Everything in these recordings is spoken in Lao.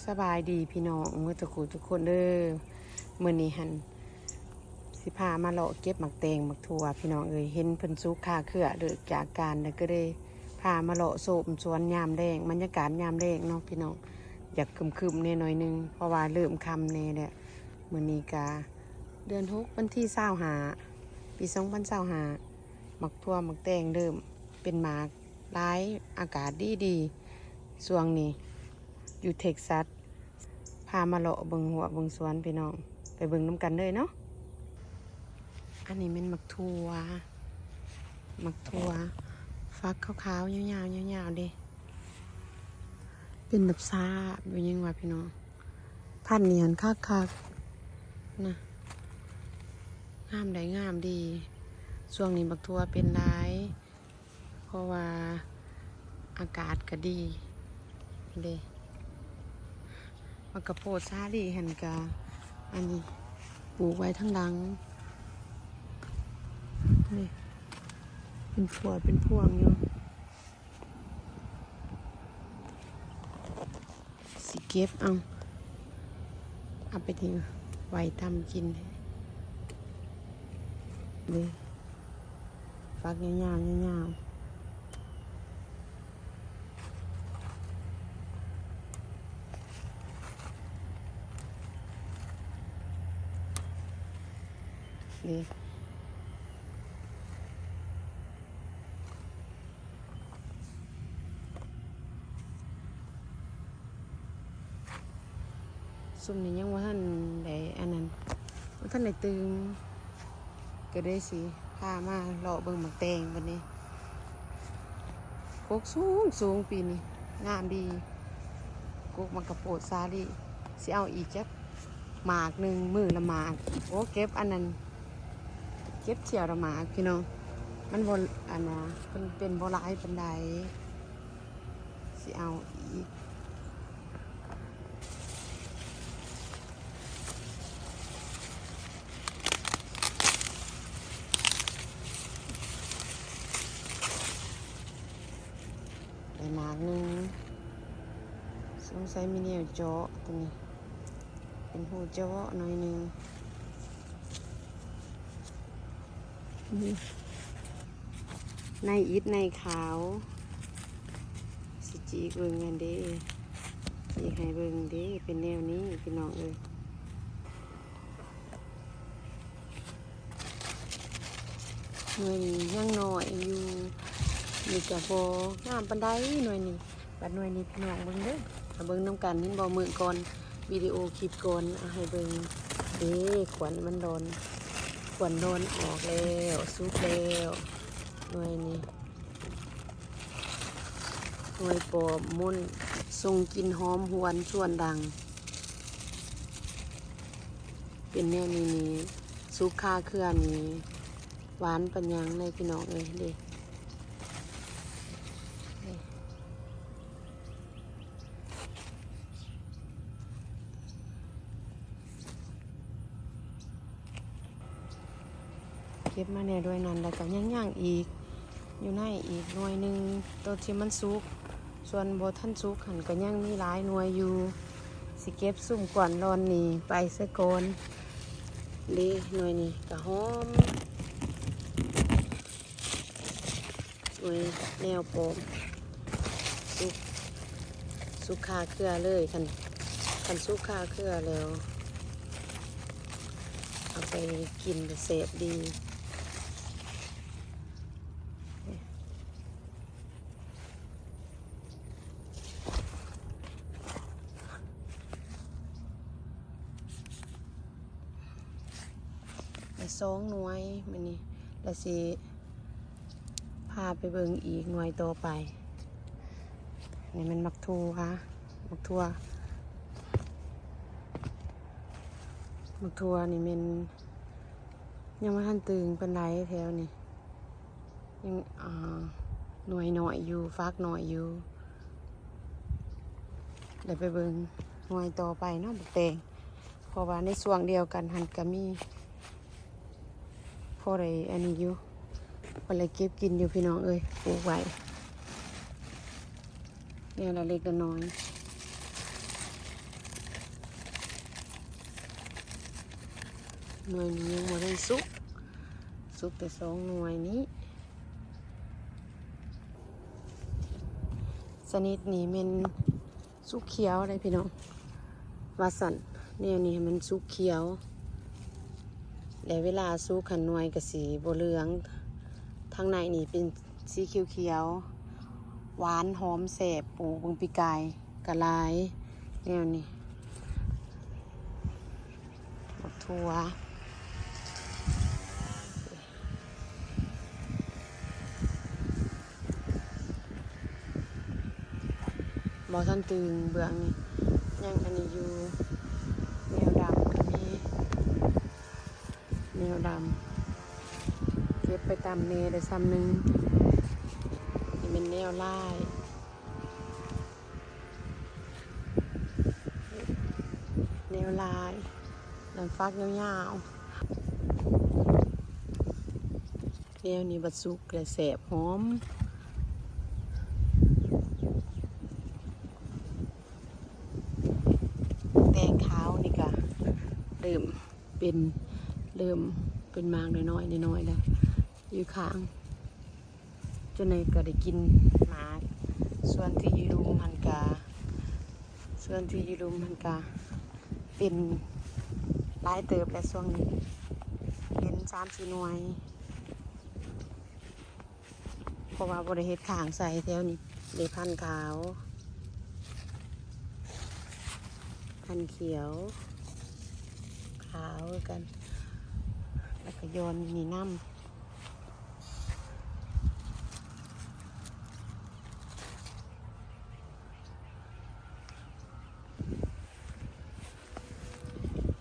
ສະບາຍດີພີ່ນ້ອງເໝິດທຸກຜູ້ທຸກຄົນເດີ. ມື້ນີ້ຫັ້ນຊິພາມາເລາະເກັບໝາກແຕງໝາກຖົ່ວພີ່ນ້ອງເອີຍ. ເຫັນເພິ່ນສຸກຄາເຄືອເລີກຈາກການແລ້ວ ກໍເລີຍພາມາເລາະຊົມສວນຍາມແລງ, ບັນຍາກາດຍາມແລງເນາະພີ່ນ້ອງ. ຢາກຄຶມໆແດ່ໜ້ອຍໜຶ່ງ ເພາະວ່າເລີ່ມຄ່ຳແດ່ແລ້ວ. ມື້ນີ້ກະເດືອນຫົກ ວັນທີຊາວຫ້າ ປີສອງພັນຊາວຫ້າ. ໝາກຖົ່ວໝາກແຕງເລີ່ມເປັນໝາກຫຼາຍ, ອາກາດດີໆຊ່ວງນີ້ຢູ່ເທັກຊັສ. ພາມາເລາະເບິ່ງຮົ້ວເບິ່ງສວນພີ່ນ້ອງ, ໄປເບິ່ງນຳກັນເລີຍເນາະ. ອັນນີ້ແມ່ນໝາກຖົ່ວ, ໝາກຖົ່ວຝັກຂາວໆ ຍາວໆ ຍາວໆເດ້, ເປັນແບບຊາບຢູ່ຍັງວ່າພີ່ນ້ອງ. ພັນນີ້ຫັ້ນຄັກໆນະ, ງາມໄດ໋ງາມດີ. ຊ່ວງນີ້ໝາກຖົ່ວເປັນຫຼາຍ ເພາະວ່າອາກາດກະດີເດ້. ໝາກກະໂພດສາລີຫັ້ນກະ ອັນນີ້ປູກໄວ້ທາງຫຼັງເດ້, ເປັນພົ່ວເປັນພວງຢູ່. ຊິເກັບເອົາ, ເອົາໄປຖິ້ມໄວ້ຕຳກິນເດ້. ຝັກຍາວໆ ຍາວໆເດ້. ຊຸມນີ້ຍັງບໍ່ທັນໄດ້ອັນນັ້ນ, ບໍ່ທັນໄດ້ຕື່ມ, ກໍເລີຍຊິພາມາເລາະເບິ່ງໝາກແຕງບັດນີ້. ກົກສູງໆ ປີນີ້ງາມດີ, ກົກໝາກກະໂພດສາລີ. ຊິເອົາອີກຈັກໝາກໜຶ່ງ, ມື້ລະໝາກ. ໂອ້ ເກັບອັນນັ້ນ ເກັບຖ້ຽວລະໝາກພີ່ນ້ອງ, ມັນບໍ່ ອັນນ່າ ເພິ່ນເປັນບໍ່ຫຼາຍປານໃດ. ຊິເອົາອີກ. ໄດ້ໝາກໜຶ່ງ, ສົງໄສມີແນວເຈາະຕົວນີ້, ເປັນຮູເຈາະໜ້ອຍໜຶ່ງ. ໃນອິດໃນຂາວ ຊິຈີກເບິ່ງຫັ້ນເດ້, ຈີກໃຫ້ເບິ່ງເດ້, ເປັນແນວນີ້ພີ່ນ້ອງເອີຍ. ໜ່ວຍນີ້ຍັງນ້ອຍຢູ່, ນີ້ກະບໍ່ງາມປານໃດໜ່ວຍນີ້. ບັດໜ່ວຍນີ້ພີ່ນ້ອງເບິ່ງເດີ, ມາເບິ່ງນຳກັນ. ເຫັນບໍ່ ມື້ກ່ອນ ວິດີໂອຄລິບກ່ອນ ເອົາໃຫ້ເບິ່ງເດ້, ຂວັນມັນດອນ, ຂວັນດອນອອກແລ້ວ, ສຸກແລ້ວ. ໜ່ວຍນີ້ ໜ່ວຍປອມມົນ ສົ່ງກິ່ນຫອມຫວນຊວນດັງ. ເປັນແນວນີ້ນີ້ ສຸກຄາເຄືອນີ້ ຫວານປານຫຍັງເລີຍພີ່ນ້ອງເອີຍເດ້. ເກັບມາແດ່ໜ່ວຍນັ້ນ, ແລ້ວກະຍັງໆອີກ ຢູ່ໃນອີກໜ່ວຍໜຶ່ງ ໂຕທີ່ມັນສຸກ. ສ່ວນບໍ່ທັນສຸກຫັ້ນກະຍັງມີຫຼາຍໜ່ວຍຢູ່. ຊິເກັບຊຸມກວນລອນນີ້ໄປຊະກ່ອນເດ້. ໜ່ວຍນີ້ກະຫອມ. ໂອ້ຍ ແນວປອມ ສຸກ ສຸກຄາເຄືອເລີຍ. ຄັນ ຄັນສຸກຄາເຄືອແລ້ວ ເອົາໄປກິນກະແຊບດີ. ໄດ້ສອງໜ່ວຍມື້ນີ້ ແລ້ວຊິພາໄປເບິ່ງອີກໜ່ວຍຕໍ່ໄປ. ນີ້ແມ່ນໝາກຖົ່ວ ໝາກຖົ່ວ ໝາກຖົ່ວນີ້ແມ່ນຍັງບໍ່ທັນຕຶງປານໃດແຖວນີ້. ຍັງ ອ່າ ໜ່ວຍນ້ອຍຢູ່ ຝັກນ້ອຍຢູ່. ໄດ້ໄປເບິ່ງໜ່ວຍຕໍ່ໄປເນາະ ໝາກແຕງ, ເພາະວ່າໃນຊ່ວງດຽວກັນຫັ້ນກະມີພໍໄດ້ອັນນີ້ຢູ່, ພໍໄດ້ເກັບກິນຢູ່ພີ່ນ້ອງເອີຍ, ປູກໄວ້ ແນວລະເລັກລະນ້ອຍ. ໜ່ວຍນີ້ຍັງບໍ່ໄດ້ສຸກ ສຸກແຕ່ສອງໜ່ວຍນີ້. ຊະນິດນີ້ແມ່ນສຸກຂຽວເດ້ພີ່ນ້ອງ ວ່າຊັ້ນ. ແນວນີ້ໃຫ້ມັນສຸກຂຽວ ແລະເວລາສຸກຫັ້ນໜ່ວຍກໍຊິບໍ່ເຫຼືອງ. ທາງໃນນີ້ເປັນສີຂຽວໆ ຫວານຫອມແຊບ ປູກເບິ່ງປີກາຍ ກະຫຼາຍແນວນີ້ ບັກຖົ່ວ ບໍ່ທັນຕຶງເບື້ອງນີ້ ຍັງອັນນີ້ຢູ່ ແນວດຳກໍມີ ແນວດຳ ເກັບໄປຕຳແດ່ໄດ້ຊ່ຳໜຶ່ງ. ນີ້ແມ່ນແນວລາຍ ແນວລາຍ ແລ້ວຝັກຍາວໆ ແນວນີ້ບັດສຸກແລ້ວແຊບຫອມ. ແຕງຂາວນີ້ກະເລີ່ມເປັນ ເລີ່ມເປັນໝາກນ້ອຍໆ ນ້ອຍໆ ແລ້ວ ຢູ່ຂ້າງ. ຈົນໃດກໍໄດ້ກິນໝາກ. ສ່ວນທີ່ຢູ່ລຸ່ມຫັ້ນກະ ສ່ວນທີ່ຢູ່ລຸ່ມຫັ້ນກະເປັນຫຼາຍເຕີບແລ້ວ ຊ່ວງນີ້ເປັນສາມສີ່ໜ່ວຍ ເພາະວ່າບໍ່ໄດ້ເຮັດຂ້າງໃສ່ແຖວນີ້. ເດ້ ພັນຂາວ ພັນຂຽວ ຂາວຄືກັນ ແລ້ວກໍຢອນຢູ່ນີ້ນຳ.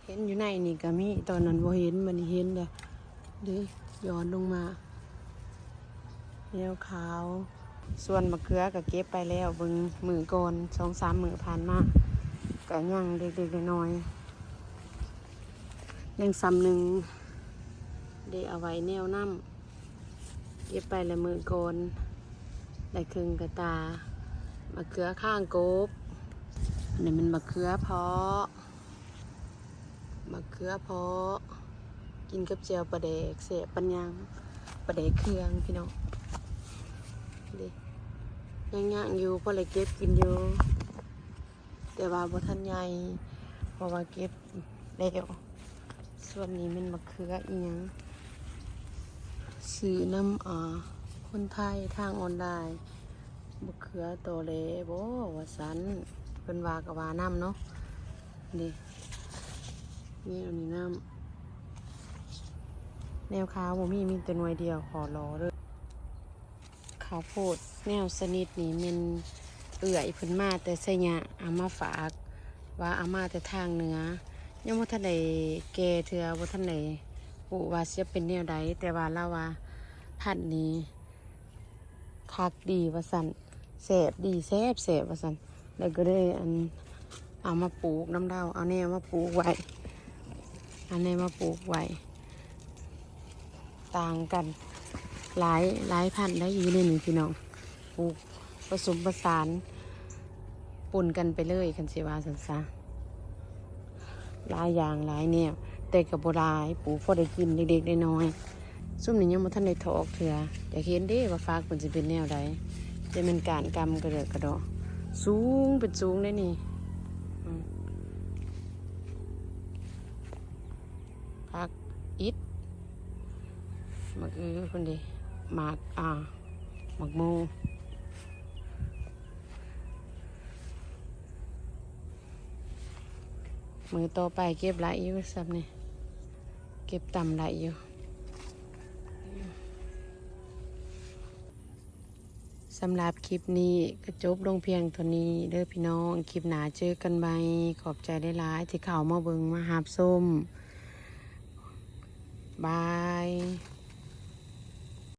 ເຫັນຢູ່ໃນນີ້ກໍມີ ຕອນນັ້ນບໍ່ເຫັນ ບັດນີ້ເຫັນແລ້ວເດ້ ຢອນລົງມາ ແນວຂາວ. ສ່ວນມະເຂືອກໍເກັບໄປແລ້ວ ເບິ່ງມື້ກ່ອນ ສອງສາມມື້ຜ່ານມາ ກໍຍັງເລັກໆ ນ້ອຍໆ ຍັງຊ່ຳໜຶ່ງ ໄດ້ເອົາໄວ້ແນວນ້ຳ ເກັບໄປແລ້ວມື້ກ່ອນ ໄດ້ເຄິ່ງກະຕ່າ. ມະເຂືອຄາງກົບ ອັນນີ້ແມ່ນມະເຂືອເພາະ ມະເຂືອເພາະ ກິນກັບແຈ່ວປາແດກແຊບປານຫຍັງ ປາແດກເຄື່ອງພີ່ນ້ອງ. ເດ້ ຍັງໆ ຢູ່ ພໍໄດ້ເກັບກິນຢູ່ ແຕ່ວ່າບໍ່ທັນໃຫຍ່ ເພາະວ່າເກັບແລ້ວ. ສ່ວນນີ້ແມ່ນມະເຂືອອີ່ຫຍັງ ຊື້ນຳ ອາ ຄົນໄທທາງອອນລາຍ ມະເຂືອຕໍແຫຼບໍ່ ວ່າຊັ້ນ ເພິ່ນວ່າກໍວ່ານຳເນາະ. ນີ້ ນີ້ອັນນີ້ນຳ ແນວຂາວບໍ່ມີ ມີແຕ່ໜ່ວຍດຽວ ຂໍລໍເດີ້. ເຂົ້າໂພດແນວຊະນິດນີ້ແມ່ນເອື້ອຍເພິ່ນມາແຕ່ໄຊຍະ ເອົາມາຝາກ ວ່າເອົາມາແຕ່ທາງເໜືອ ຍັງບໍ່ທັນໄດ້ແກ່ເທື່ອ ບໍ່ທັນໄດ້ຮູ້ວ່າຊິເປັນແນວໃດ ແຕ່ວ່າລາວວ່າພັນນີ້ຄັກດີວ່າຊັ້ນ ແຊບດີ ແຊບໆ ວ່າຊັ້ນ. ແລ້ວກໍເລີຍ ອັນ ເອົາມາປູກນຳລາວ ເອົາແນວມາປູກໄວ້ ເອົາແນວມາປູກໄວ້ ຕ່າງກັນຫຼາຍ ຫຼາຍພັນໄດ໋ ຢູ່ໃນນີ້ພີ່ນ້ອງ ປູກປະສົມປະສານປົນກັນໄປເລີຍ ຄັນຊິວ່າຊັ້ນຊະ. ຫຼາຍຢ່າງຫຼາຍແນວ ແຕ່ກໍບໍ່ຫຼາຍ ປູກພໍໄດ້ກິນເລັກໆ ນ້ອຍໆ. ຊຸມນີ້ຍັງບໍ່ທັນໄດ້ຖອກເທື່ອ ຢາກເຫັນເດ້ວ່າຝັກເພິ່ນຊິເປັນແນວໃດ ແຕ່ແມ່ນກ້ານກຳກະເດີກກະດໍ ສູງເປັນສູງເດ້ນີ້. ອືມ ຜັກອິດ ໝາກອືພຸ້ນເດ້ ໝາກ ອ່າ ໝາກໂມ. ມື້ຕໍ່ໄປເກັບຫຼາຍຢູ່ ຊ່ຳນີ້ ເກັບຕ່ຳຫຼາຍຢູ່. ສຳລັບຄລິບນີ້ກໍຈົບລົງພຽງເທົ່ານີ້ເດີ້ພີ່ນ້ອງ ຄລິບໜ້າເຈີກັນໃໝ່. ຂອບໃຈຫຼາຍໆ ທີ່ເຂົ້າມາເບິ່ງມາຮັບຊົມ ບາຍ.